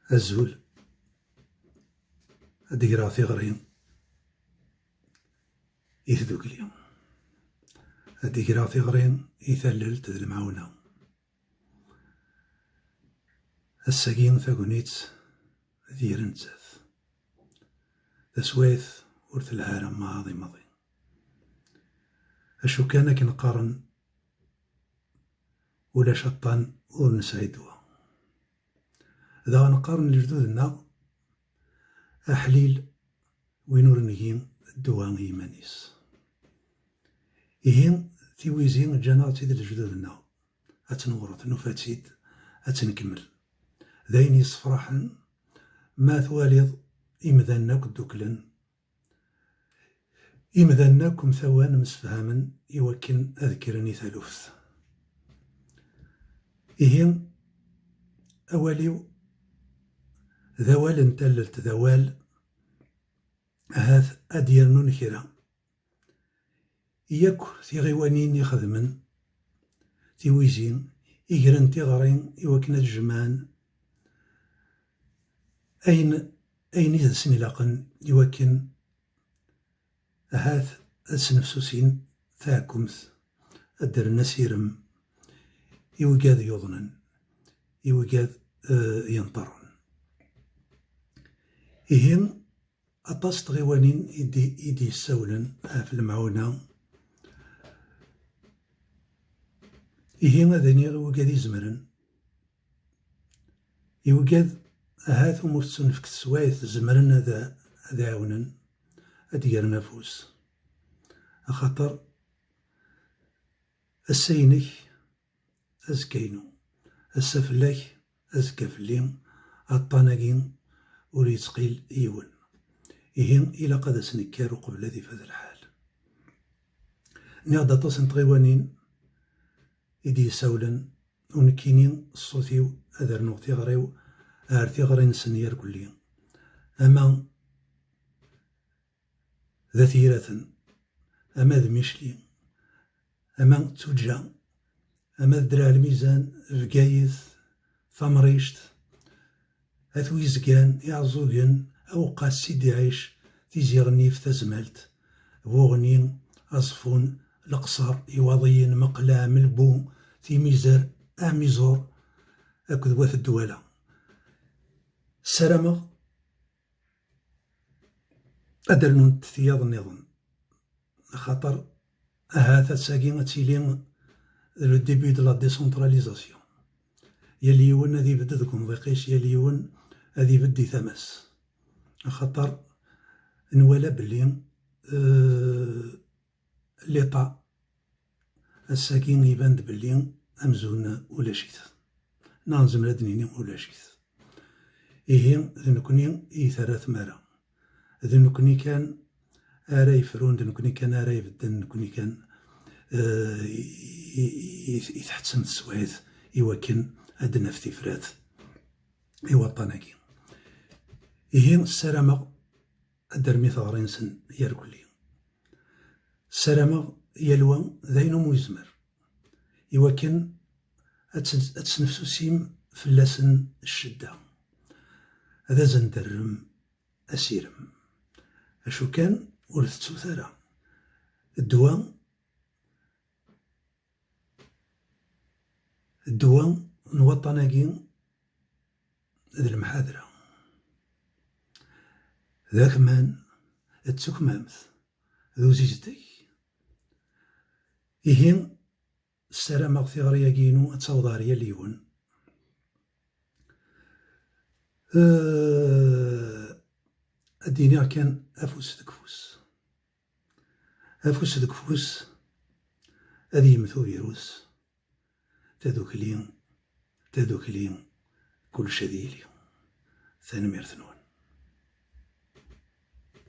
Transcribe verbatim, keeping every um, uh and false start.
Azul. Ad d-greɣ tiɣri i tdukli. Ad d-greɣ tiɣri i tallelt d lemɛawna. Ass-agi tagnit d yir nettat. Taswayt ur telha ara maḍi maḍi. Acu kan akken qqaren, ulac aṭṭan ur nesɛi ddwa. Daɣen qqaren lejdud-nneɣ, aḥlil win ur ngi ddwa i yiman-is. Ihi, tiwizi ǧǧan-aɣ-tt-id lejdud-nneɣ, ad tt-newret, nufa-tt-id, ad tt-nkemmel. D ayen yessefraḥen ma twaliḍ imdanen akk dduklen, imdanen akk mtawan msefhamen i wakken ad kkren i taluft. Ihi, awal-iw d awal n tallelt, d awal ahat ad d-yernun kra. Yakk tiɣiwanin i xedmen tiwizi, i gren tiɣri i wakken ad jemɛen ayen, ayen i d sen-ilaqen i wakken ahat ad snefsusin taɛkemt, ad d-rren asirem i wigad yuḍnen, i wigad, eh, yenṭerren. Ihi, aṭas n tɣiwanin i d-, i d-yessawlen ɣef lemɛawna. Ihi, ad iniɣ i wigad izemren, i wigad ahat umi ur tettunefk teswayt, zemren ad, ad ɛawnen, ad d-gren afus. Axaṭer ass-a inek, azekka-inu. Ass-a fell-ak, azekka fell-i. Aṭṭan-agi ur yettqil yiwen. Ihi, ilaq ad as-nekker uqbel ad ifad lḥal. Nniɣ-d aṭas n tɣiwanin i d-yessawlen, u nekkini ṣṣut-iw ad rnuɣ tiɣri-w ar tiɣri-nsen irkelli. Ama d At Yiraten, ama d Micli, ama d Tuǧǧa, ama d Draɛ Lmizan, Bgayet, Tamrict, At Wizgan, Iɛeẓẓugen, Awqas, Sidi Ɛic, Tizi Ɣennif, Tazmalt, Buɣni, Aẓeffun, Leqṣer, Iwaḍiyen, Meqleɛ, Melbu, Timizer, Amiẓur akked Wat Ddwala. Ssarameɣ ad d-rnunt tiyaḍ nniḍen, axaṭer ahat ass-agi ad tili le début de la décentralisation. Yal yiwen ad ibedd deg umḍiq-is, yal yiwen ad ibedd di tama-s. Axaṭer nwala belli, euh, l'État ass-agi iban-d belli amzun ulac-it. Neɣ nezmer ad d-nini ulac-it. Ihi, d nekkni i terra tmara. D nekkni kan ara yefrun, d nekkni kan ara ibedden, d nekkni kan, eh, i, i, i, i tḥettem teswiɛt i wakken ad d-naf tifrat i waṭṭan-agi. Ihi, ssarameɣ ad d-termi teɣri-nsen irkelli. Ssarameɣ yal wa d ayen umi yezmer, i wakken ad tt-, ad tesnefsusim fell-asen ccedda, ad asen-d-terrem asirem. Acu kan, ur tettut ara. Ddwa, ddwa n waṭṭan-agi d lemḥadra, d akman, d tukmamt, d uzizdeg. Ihi, ssarameɣ tiɣri-agi-inu ad taweḍ ɣer yal yiwen. Eh, ad d-iniɣ kan afus deg ufus. Afus deg ufus, ad yemmet ubirus. Tadukli, tadukli, kullec ad yili. Tanemmirt-nwen.